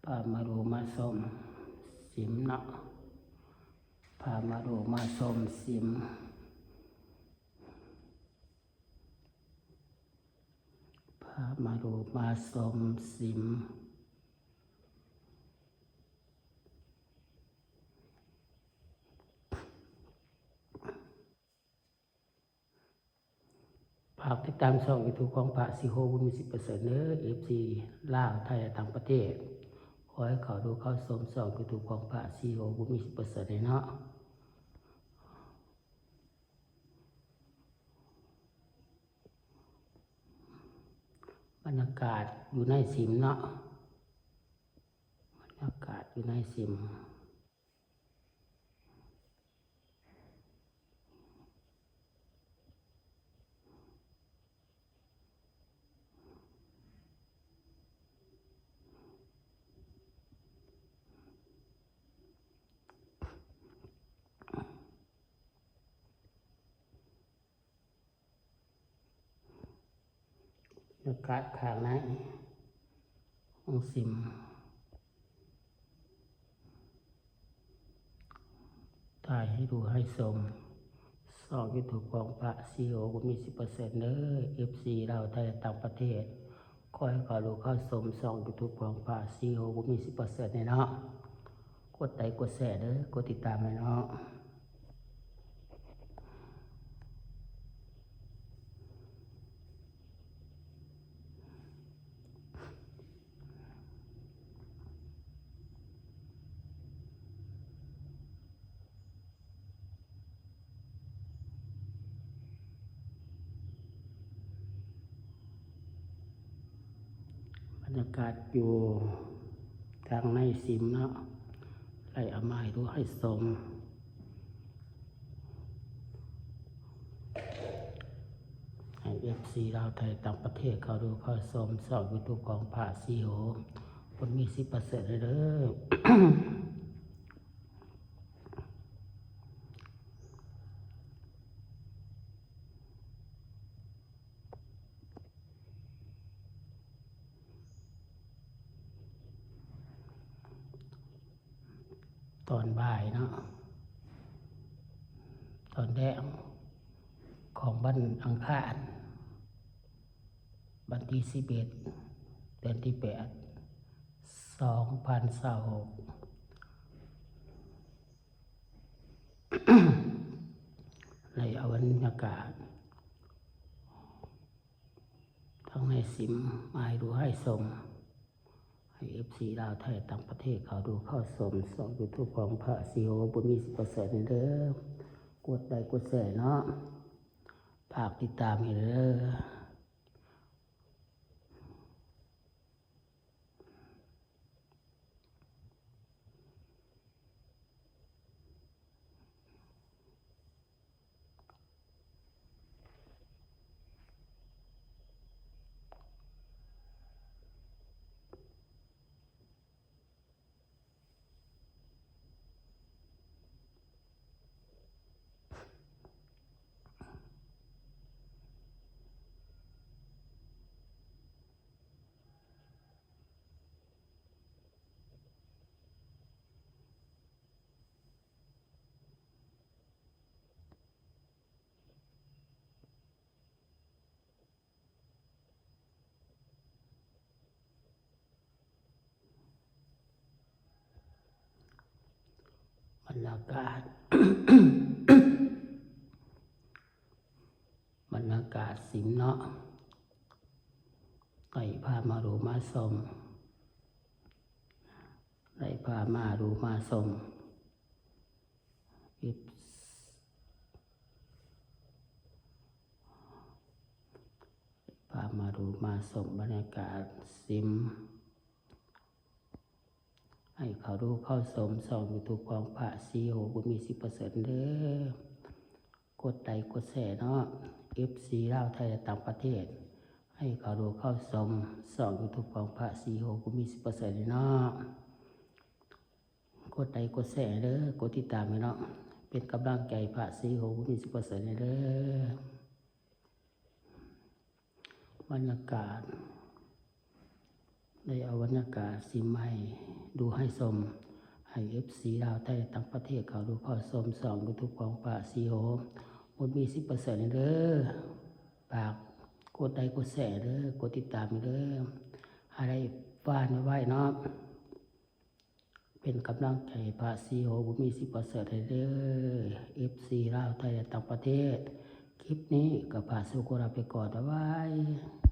ພາມາດູມາຊົມສິມເນາະ ພາມາດູມາຊົມສິມ ພາມາດູມາຊົມສິມ. ຝາກຕິດຕາມຊ່ອງຢູທູບຂອງພະສີໂຫ ບຸນມີສິບເປີເຊັນເດີ ເອັຟຊີ ລາວ ໄທ ແລະ ຕ່າງປະເທດ. ຂໍໃຫ້ເຂົ້າດູເຂົ້າຊົມຊ່ອງຢູທູບຂອງພະສີໂຫ ບຸນມີສິບເປີເຊັນເດີເນາະ. ບັນຍາກາດຢູ່ໃນສິມເນາະ ບັນຍາກາດຢູ່ໃນສິມ. ບັນຍາກາດຂ້າງໃນຂອງສິມ ຖ່າຍໃຫ້ດູໃຫ້ຊົມ ຊ່ອງຢູທູບຂອງພະສີໂຫ ບຸນມີສິບເປີເຊັນເດີ ເອັຟຊີ ລາວ ໄທ ແລະ ຕ່າງປະເທດ. ຂໍໃຫ້ເຂົ້າດູເຂົ້າຊົມຊ່ອງຢູທູບຂອງພະສີໂຫ ບຸນມີສິບເປີເຊັນເດີເນາະ. ກົດໄລກົດແຊເດີ ກົດຕິດຕາມໃຫ້ເນາະ. ບັນຍາກາດຢູ່ທາງໃນສິມເນາະ ໄດ້ເອົາມາໃຫ້ດູໃຫ້ຊົມ ໃຫ້ເອັຟຊີ ລາວ ໄທ ຕ່າງປະເທດ ເຂົ້າດູເຂົ້າຊົມຊ່ອງຢູທູບຂອງພະສີໂຫ ບຸນມີສິບເປີເຊັນເດີ. ຕອນບ່າຍເນາະ ຕອນແລງຂອງວັນອັງຄານ ວັນທີສິບເອັດ ເດືອນທີແປດ ສອງພັນຊາວຫົກ ໄດ້ເອົາບັນຍາກາດທາງໃນສິມມາໃຫ້ດູໃຫ້ຊົມ ໃຫ້ເອັຟຊີ ລາວ ໄທ ຕ່າງປະເທດ ເຂົ້າດູເຂົ້າຊົມຊ່ອງຢູທູບຂອງພະສີໂຫ ບຸນມີສິບເປີເຊັນເດີ. ກົດໄລກົດແຊເນາະ ຝາກຕິດຕາມໃຫ້ເດີ. ບັນຍາກາດ ບັນຍາກາດສິມເນາະ ໄດ້ພາມາດູມາຊົມ ໄດ້ພາມາດູມາຊົມ ພາມາດູມາຊົມບັນຍາກາດສິມ ໃຫ້ເຂົ້າດູເຂົ້າຊົມຊ່ອງຢູທູບຂອງພະສີໂຫ ບຸນມີສິບເປີເຊັນເດີ. ກົດໄລກົດແຊເນາະ ເອັຟຊີ ລາວ ໄທ ແລະ ຕ່າງປະເທດ ໃຫ້ເຂົ້າດູເຂົ້າຊົມຊ່ອງຢູທູບຂອງພະສີໂຫ ບຸນມີສິບເປີເຊັນເດີເນາະ. ກົດໄລກົດແຊເດີ ກົດຕິດຕາມໃຫ້ເນາະ ເປັນກຳລັງໃຈພະສີໂຫ ບຸນມີສິບເປີເຊັນເດີ. ບັນຍາກາດ ໄດ້ເອົາບັນຍາກາດສີໃໝ່ດູໃຫ້ຊົມ ໃຫ້ເອັຟຊີລາວໃຕ້ຕ່າງປະເທດເຂົ້າດູເຂົ້າຊົມຊ່ອງຢູທູບຂອງພະສີໂຫ ບຸນມີສິບເປີເຊັນເດີ. ຝາກກົດໄລກົດແຊເດີ ກົດຕິດຕາມເດີ ໃຫ້ໄດ້ຟານໄວໆເນາະ ເປັນກຳລັງໃຈພະສີໂຫ ບຸນມີສິບເປີເຊັນເດີ ເອັຟຊີລາວໃຕ້ແລະຕ່າງປະເທດ. ຄລິບນີ້ກໍພາສູ່ກັນລາໄປກ່ອນ ບາຍບາຍ.